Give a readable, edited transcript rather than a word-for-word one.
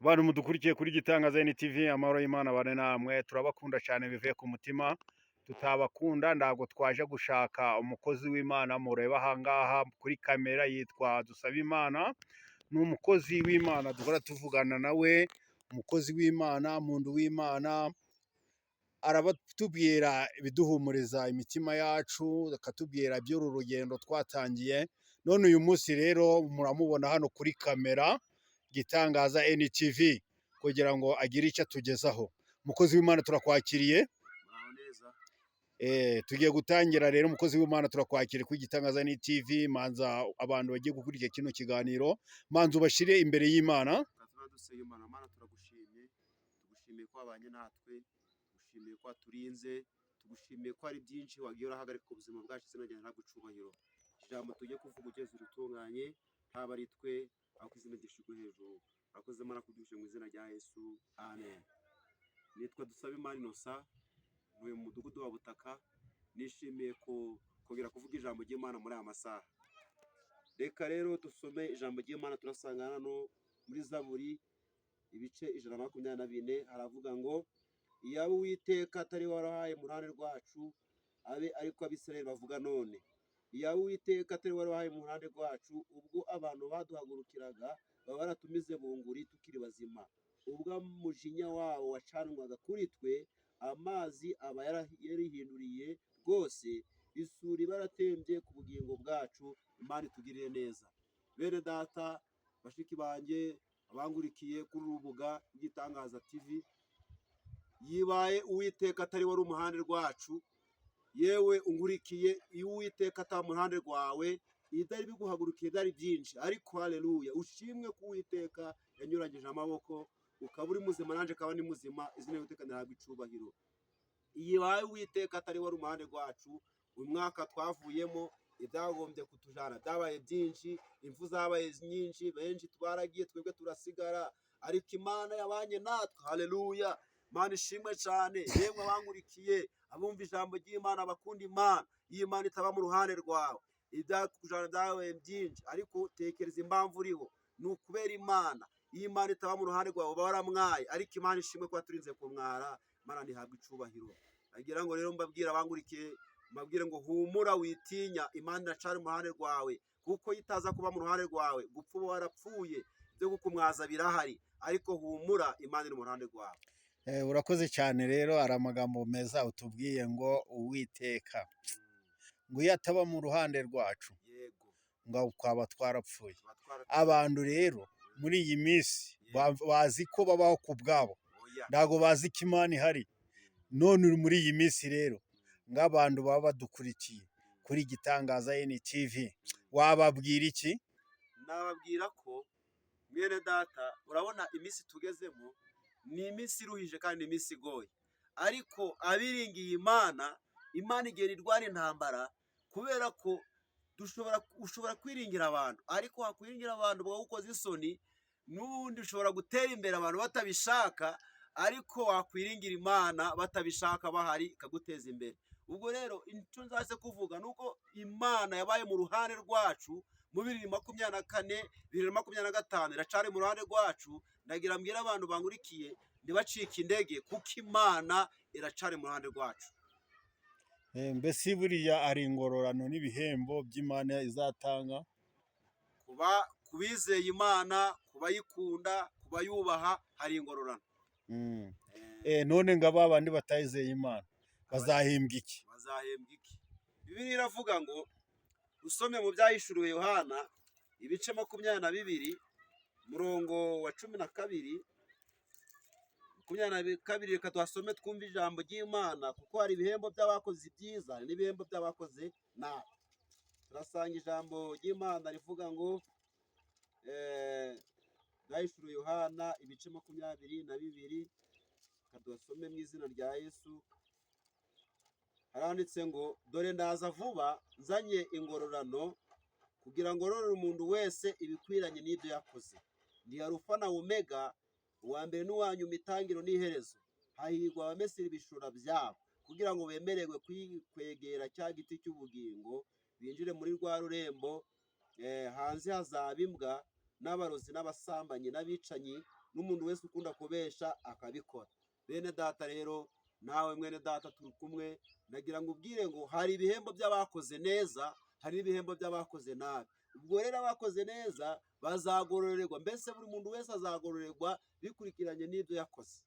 Bantu mudukurikiye kuri Gitangaza NTV, amahoro y'Imana abane namwe. Turabakunda cyane bivuye ku mutima. Tutabakunda ntabwo twaje gushaka umukozi w'Imana. Mureba aha ngaha kuri kamera yitwa Dusabimana, ni umukozi w'Imana duhora tuvugana nawe, umukozi w'Imana, muntu w'Imana, arabatubwira ibiduhumuriza imitima yacu, akatubwira iby'uru rugendo twatangiye. None uyu munsi rero muramubona hano kuri kamera Gitangaza NTV kugira ngo agire icyo atugezaho. Umukozi w'Imana, turakwakiriye. Muraho neza. Tugiye gutangira rero. Umukozi w'Imana, turakwakiriye kuri Gitangaza NTV. Manza abantu bagiye gukurikira kino kiganiro, manza ubashyire imbere y'Imana. Reka tuba dusenga Imana. Mana, turagushimye, tugushimiye ko wabanye natwe, tugushimiye ko waturinze, tugushimiye ko hari byinshi wagiye urahagarika ubuzima bwacu. Izina ryawe ntabwo icubahiro. Ijambo tugiye kuvuga ugeze uritunganye, haba ari twe aho izina gishyirwe hejuru. Urakoze Mana kuduhishe mu izina rya Yesu, amen. Nitwa Dusabimana Innocent, ntuye mu mudugudu wa Butaka. Nishimiye kongera kuvuga ijambo ry'Imana muri aya masaha. Reka rero dusome ijambo ry'Imana. Turasanga hano muri Zaburi ibice 124, haravuga ngo: "Iyaba Uwiteka atari warahaye mu ruhande rwacu, abe ariko Abisirayeli bavuga none. Iyaba Uwiteka atari warahaye mu ruhande rwacu ubwo abantu baduhagurukiraga, baba baratumize bunguri tukiri bazima. Ubwo umujinya wabo wacanwaga kuri twe, amazi aba yarihinduriye rwose, isuri baratembye ku bugingo bwacu." Imana itugirire neza. Bene data, bashiki banjye, abangurikiye kuri uru rubuga rw'Igitangaza TV, yibaye Uwiteka atari wari umuhande rwacu, yewe ungurikiye, iyo Uwiteka ataba mu ruhande rwawe, ibyari biguhagurukiye byari byinshi. Ariko haleluya, ushimwe ko Uwiteka yanyuranyije amaboko, ukaba uri muzima, nanjye akaba ni muzima. Izina ry'Uwiteka ntihabwa icubahiro. Ibaye Uwiteka atari wari umuhande rwacu, uyu mwaka twavuyemo ibyagombye kutujana byabaye byinshi, impfu zabaye nyinshi, benshi twaragiye, twebwe turasigara, ariko Imana yabanye natwe. Haleluya, Imana ishimwe cyane. Yemwe abangurikiye, abumva ijambo ry'Imana, abakunda Imana, iyo Imana itaba mu ruhande rwawe, ibyakujana byabaye byinshi, ariko tekereza impamvu uriho ni ukubera Imana. Iyo Imana itaba mu ruhande rwawe, uba waramwaye, ariko Imana ishimwe kuba turinze kumwara. Imana ntihabwa icubahiro. Agira ngo rero mbabwire abangurikiye, mbabwire ngo humura, witinya, Imana iracari mu ruhande rwawe, kuko iyo itaza kuba mu ruhande rwawe, gupfa uba warapfuye, ibyo kukumwaza birahari, ariko humura, Imana iri mu ruhande rwawe. Urakoze cyane rero, hari amagambo meza utubwiye ngo Uwiteka ngo iyo ataba mu ruhande rwacu, ngo twaba twarapfuye. Tuba Abantu rero muri iyi minsi bazi ko babaho ku bwabo, Oya. ntabwo bazi ko Imana ihari. None uri muri iyi minsi rero, nk'abantu baba badukurikiye kuri Gitangaza NTV, wababwira iki? Nababwira ko, mwene data, urabona iminsi tugezemo ni iminsi iruhije kandi ni iminsi igoye, ariko abiringiye Imana, Imana igenda irwana intambara, kubera ko dushobora ushobora kwiringira abantu, ariko wakwiringira abantu bakagukoza isoni. N'ubundi ushobora gutera imbere abantu batabishaka, ariko wakwiringira Imana batabishaka bahari, ikaguteza imbere. Ubwo rero icyo nzaze kuvuga ni uko Imana yabaye mu ruhande rwacu mu 2024, 2025, iracari mu ruhande rwacu. Ndagira mbwira abantu bangurikiye ntibacike intege, kuko Imana iracari mu ruhande rwacu. Mbese buriya ari ingororano n'ibihembo by'Imana izatanga? Kuba kubizeye Imana, kubayikunda, kubayubaha, hari ingororano. None ngo aba bandi batayizeye Imana bazahembwa iki? Bazahembwa iki? Bibiliya iravuga ngo, usome mu Byahishuriwe Yohana ibice 22, murongo wa 12, 22. Reka tuhasome twumve ijambo ry'Imana, kuko hari ibihembo by'abakoze ibyiza, hari n'ibihembo by'abakoze nabi. Turasanga ijambo ry'Imana rivuga ngo Byahishuriwe Yohana ibice 22, reka tuhasome mu izina rya Yesu. Haranditse ngo: "Dore ndaza vuba, nzanye ingororano kugira ngo ngororere umuntu wese ibikwiranye n'ibyo yakoze. Ndi Alufa na Omega, uwa mbere n'uwa nyuma, itangiro n'iherezo. Hahirwa abamesera ibishura byabo, kugira ngo bemererwe kwegera cya giti cy'ubugingo, binjire muri rwa rurembo. Hanze hazaba imbwa n'abarozi n'abasambanyi n'abicanyi." N'umuntu wese ukunda kubesha akabikora. Bene data rero, nawe mwene data turi kumwe, ndagira ngo ubwire ngo hari ibihembo by'abakoze neza, hari n'ibihembo by'abakoze nabi. Ubwo rero abakoze neza bazagororerwa, mbese buri muntu wese azagororerwa bikurikiranye n'ibyo yakoze.